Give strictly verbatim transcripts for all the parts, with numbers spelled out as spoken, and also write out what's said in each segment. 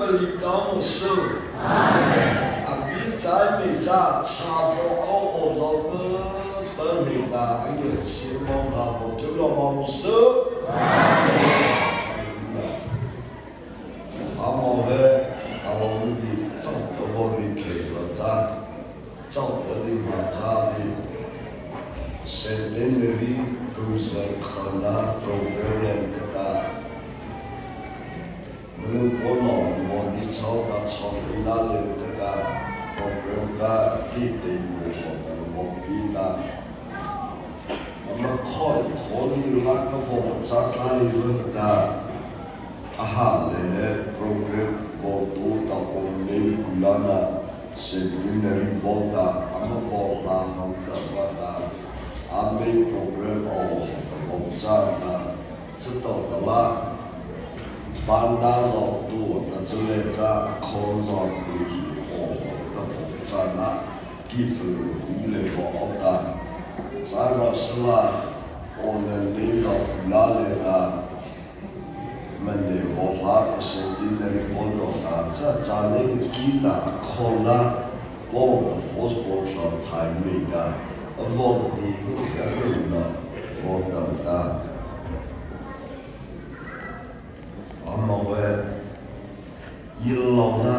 Lei ta mawh sy. Amen. Abei châ mei châ, chhâ vaw aw aw la, ta nei ta, a ngiachhie ma la vaw tlô la ma mawh sy. Amen. Amo he, a lâ mu bi, châ ta vaw ri khei la ta. Châ ta di ma châ bi. Centenary, kô za khana program lei ka ta. Manu ko no mo di chao ta chao di la le ka ta program ka ki te mo ho ta mo pi ta. Ama khon khon ni la ka vo cha ka ni lo ka ta. Aha le program vo tu ta o ne ku la na centenary vo ta ama vo la hong ta va ta. Ame program o ta vo cha ta. Cha tawhta la, banda lo tu ta chale cha a khon lo tu hi o ta bo cha na ki tu le bo o ta. Cha ra sala o na ne lo la le ta. Ma ne bo la ta se ti na ri bo lo ta cha cha ne ki ta a khon la bo na fos bo cha thai me ta. A bo ni ko ka le na bo ta ta. Ama he, ei lona,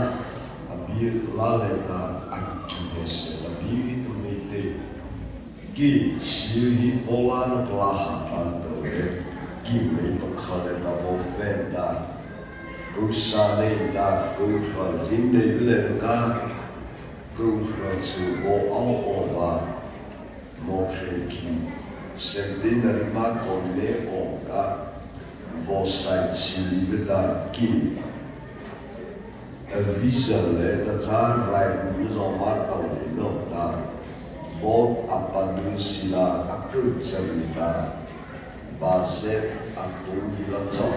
a bi la le ta, a ki he se, a bi tu me te. Ki si hi bo la na la ha tan to le, ki me pa kha le ta bo fe ta. Ko sa le ta, ko kha le ne le ta, ko kha su bo au o ba. Mawhrei ki, centenary ma ko ne o ta, vaw sai chi li ve ta ki. A visa le ta cha rai ku zo ma tau le no ta. Bo a pa du si la a ku cha li ta. Ba ze a tu hi la cha